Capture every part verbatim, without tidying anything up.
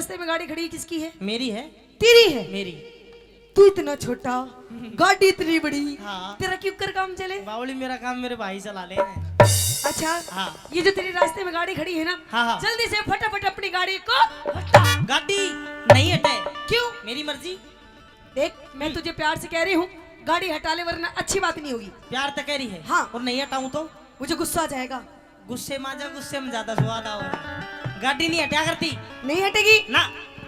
रास्ते में गाड़ी खड़ी किसकी है? मेरी है। तेरी है? मेरी। तू इतना छोटा, गाड़ी इतनी बड़ी, हाँ। तेरा क्यों कर काम चले? बावली, मेरा काम मेरे भाई चला ले। अच्छा, हाँ। ये जो तेरे रास्ते में गाड़ी खड़ी है ना, हाँ, हाँ। जल्दी से फटाफट अपनी गाड़ी को हटा। गाड़ी नहीं हटे। क्यों? मेरी मर्जी। देख, मैं तुझे प्यार से कह रही हूँ, गाड़ी हटा ले, वरना अच्छी बात नहीं होगी। प्यार तो कह रही है। हाँ। और नहीं हटाऊं तो? मुझे गुस्सा आ जाएगा। गुस्से में आजा, गुस्से में ज्यादा स्वाद आओ। गाड़ी नहीं हटा करती। नहीं हटेगी? ना।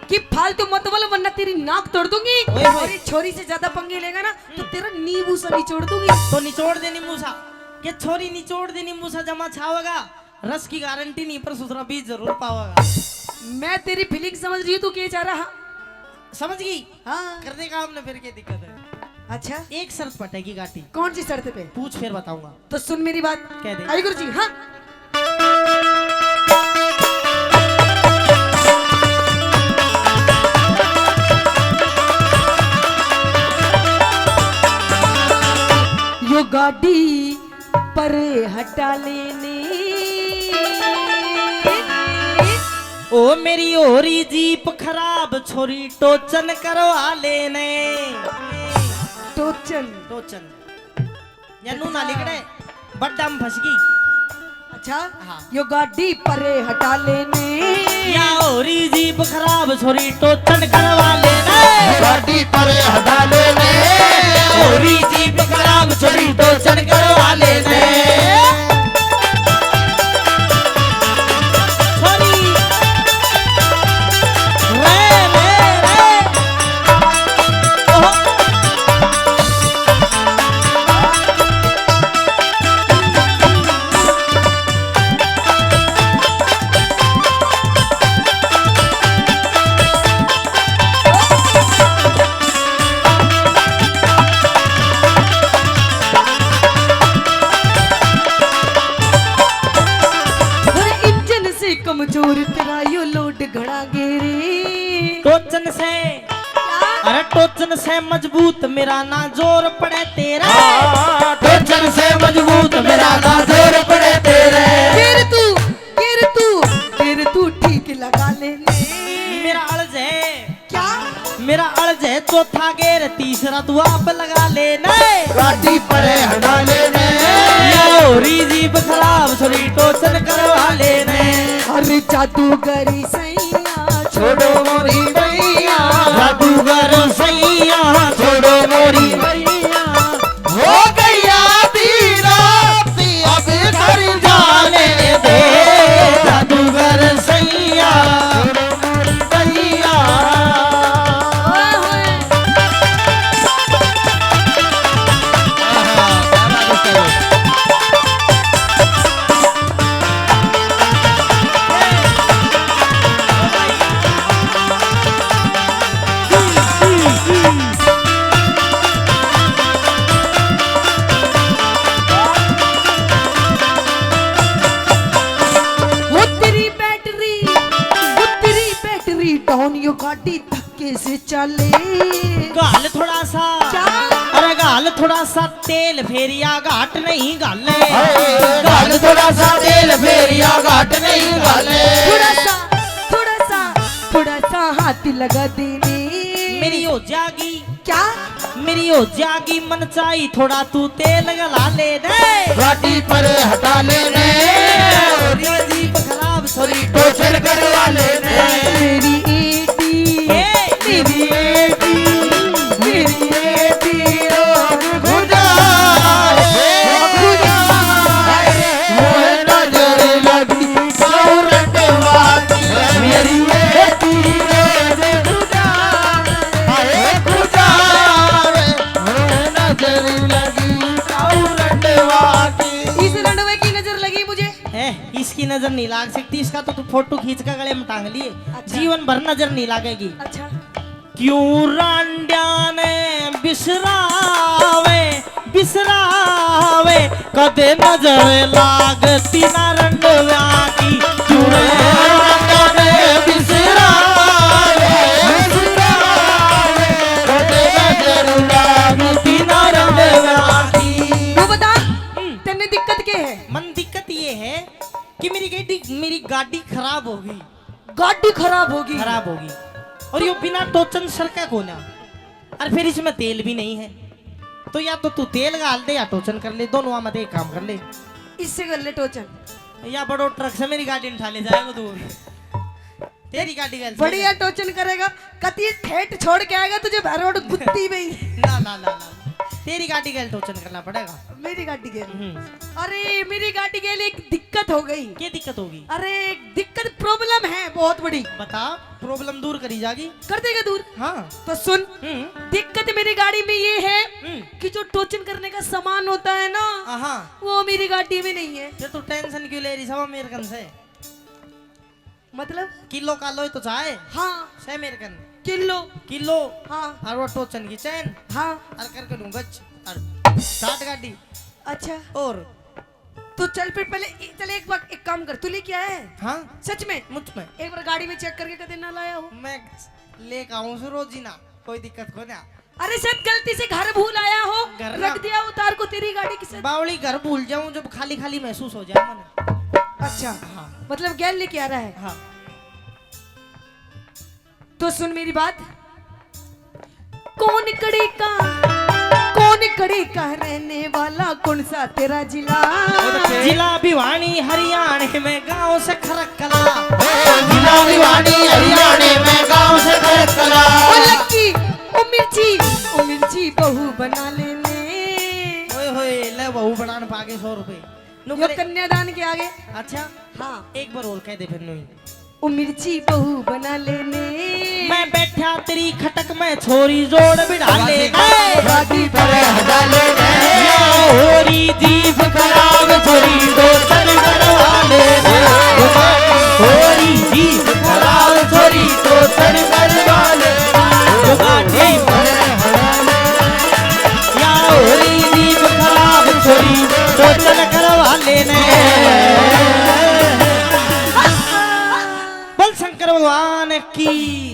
कि फालतू मत बोल, वरना तेरी नाक तोड़ दूंगी। ओए होए। और ये छोरी से ज्यादा पंगे लेगा ना, तो तेरा नींबू सा निचोड़ दूंगी। तो निचोड़ दे नींबू सा। के छोरी निचोड़ दे नींबू सा जमा छावेगा। रस की गारंटी नहीं, पर सुथरा बीज जरूर पावेगा। मैं तेरी फीलिंग समझ रही हूँ, तू क्या चाह रहा? समझ गई? हाँ। करने का हमने फिर क्या दिक्कत है? अच्छा। एक शर्त पटेगी गाटी। कौन सी शर्त पे? पूछ, फिर बताऊंगा। तो सुन मेरी बात। कह दे। आई गुरु जी, हाँ। यो गाड़ी परे हटा लेने। ओ मेरी हो रही जीप खराब, छोरी टोचन करवा लेने। टोचन। टोचन। या नू ना लिकड़े, बड्डा में फंस गई। अच्छा? हाँ। यो गाड़ी परे हटा लेने। या हो रही जीप खराब, छोरी टोचन करवा लेने। गाड़ी परे हटा लेने। हो रही जीप खराब, छोरी टोचन करवा लेने। छोरी। रे, रे, रे। ओहो। अरे इंजन से कमजोर तेरा यो लोड घणा गेरे। टोचन से। क्या? अरे टोचन से मजबूत मेरा ना जोर पड़े तेरे। हाँ, टोचन से मजबूत मेरा ना जोर पड़े तेरे। फिर तू, फिर तू, फिर तू ठीक लगा लेने। मेरा अड़ज है। क्या? मेरा अड़ज है चौथा गेर, तीसरा तू आप लगा लेने। गाड़ी परे हटा लेने। या हो रही जीप खराब, छोरी टोचन करवा लेने। अरे जादूगर सैया, छोड़ो मोरी मैया। जादूगर सैया, छोड़ो मोरी मैया। हो गई आधी रात, अब घर जाने दे। जादूगर सैया, छोड़ो मोरी मैया। वो तेरी बैटरी, वो तेरी बैटरी डाउन, यो गाड़ी धक्के से चले। घाल थोड़ा सा। क्या? अरे घाल थोड़ा सा तेल, फेरिया घाट नहीं घाले। अरे घाल थोड़ा सा तेल, फेरिया घाट नहीं घाले। थोड़ा सा, थोड़ा सा, थोड़ा सा हाथ लगा देने। मेरी हो जाएगी। क्या? मेरी हो जाएगी मन चाही, थोड़ा तू तेल गला लेने। गाड़ी परे हटा लेने। तेरी जीप खराब, छोरी टोचन करवा लेने। मेरी एटी, ए, मेरी एटी, मेरी एटी रोग खुदा, खुदा, मोह नजर लगी सौरंड वाली। मेरी एटी रोग खुदा, हाय खुदा। नजर लगी ताऊ रंडवा की। इस रंडवे की नजर लगी मुझे। ए, इसकी नजर नहीं लाग सकती, इसका तो तू फोटो खींच कर गले में टांग लिए। अच्छा। जीवन भर नजर नहीं लागेगी। अच्छा। क्यों रांडिया ने बिसरावे, बिसरावे, कदे नजर लागती ना रंडव्या की। क्यों रांडिया ने बिसरावे, बिसरावे, कदे नजर लागती ना रंडव्या की। वो बता, हम्म। तेने दिक्कत के है? मन दिक्कत ये है कि मेरी गाड़ी, मेरी गाड़ी खराब हो गई। गाड़ी खराब होगी। खराब होगी। और यो बिना टोचन सरका कोन्या। और फिर इसमें तेल भी नहीं है, तो या तो तू तेल घाल दे या टोचन कर ले, दोनों में एक काम कर ले। इससे कर ले टोचन। या बड़ो ट्रक से मेरी गाड़ी उठा ले जाएगा दूर। तेरी गाड़ी गैल। बढ़िया टोचन करेगा, कती ठेठ छोड़ के आएगा तुझे भर रोड गुत्ती में ही। ना, ना, ना, ना। तेरी गाड़ी गैल टोचन करना पड़ेगा। मेरी गाड़ी गैल। हम्म। अरे, मेरी गाड़ी गैल एक दिक्कत हो गई। क्या दिक्कत होगी? अरे, एक दिक्कत, problem है बहुत बड़ी। बता, problem दूर करी जागी। कर देगा दूर। हाँ। तो सुन, हम्म। दिक्कत मेरी गाड़ी में ये है हम्म। कि जो टोचन करने का सामान होता है ना, हाँ। वो मेरी गाड़ी में नहीं है। फिर तू tension क्यों ले रही सवा मेरे कन से? मतलब? किलो कालो ही तो चाहे। हाँ। सै मेरे कन। किलो। किलो। हाँ। और वो टोचन की चैन। हाँ। और करके लूँ गच। और start गाड़ी। अच्छा। और? तो चल फिर पहले, चल एक बार एक काम कर, तू लेके आया है? हाँ। सच में? मुझ में। एक बार गाड़ी में check करके कदे ना लाया हो? मैं लेके आऊँ सु रोज ही ना, कोई दिक्कत को ना। अरे शायद गलती से घर भूल आया हो, घर ना। रख दिया उतार को तेरी गाड़ी किसे। बावली घर भूल जाऊं जब खाली खाली महसूस हो जाए मने। अच्छा, हाँ। मतलब गैल लेके आ रहा है। हाँ। तो सुन मेरी बात, कौन कड़ी का, कौन कड़ी का रहने वाला, कौन सा तेरा जिला? जिला भिवानी हरियाणा में, गांव से खरक कला। जिला भिवानी हरियाणा में, गांव से खरक कला। ओ लक्की, ओ मिर्ची, ओ मिर्ची बहू बना लेने। ओए होए, ले बहू बनाने पाके सौ रुपए। यो नुकरे। कन्यादान के आगे। अच्छा। हाँ। एक बार और कह दे फिर नुई। ओ मिर्ची बहू बना लेने। मैं बैठा तेरी खटक में, छोरी जोड़ बिठा ले। गाड़ी पर हटा लेने। या होरी जीप खराब, छोरी दो सर करवा लेने। होरी जीप खराब, छोरी दो सर करवा लेने। गाड़ी पर हटा लेने। या होरी जीप खराब, छोरी दो सर करवा लेने। बोल शंकर भगवान की।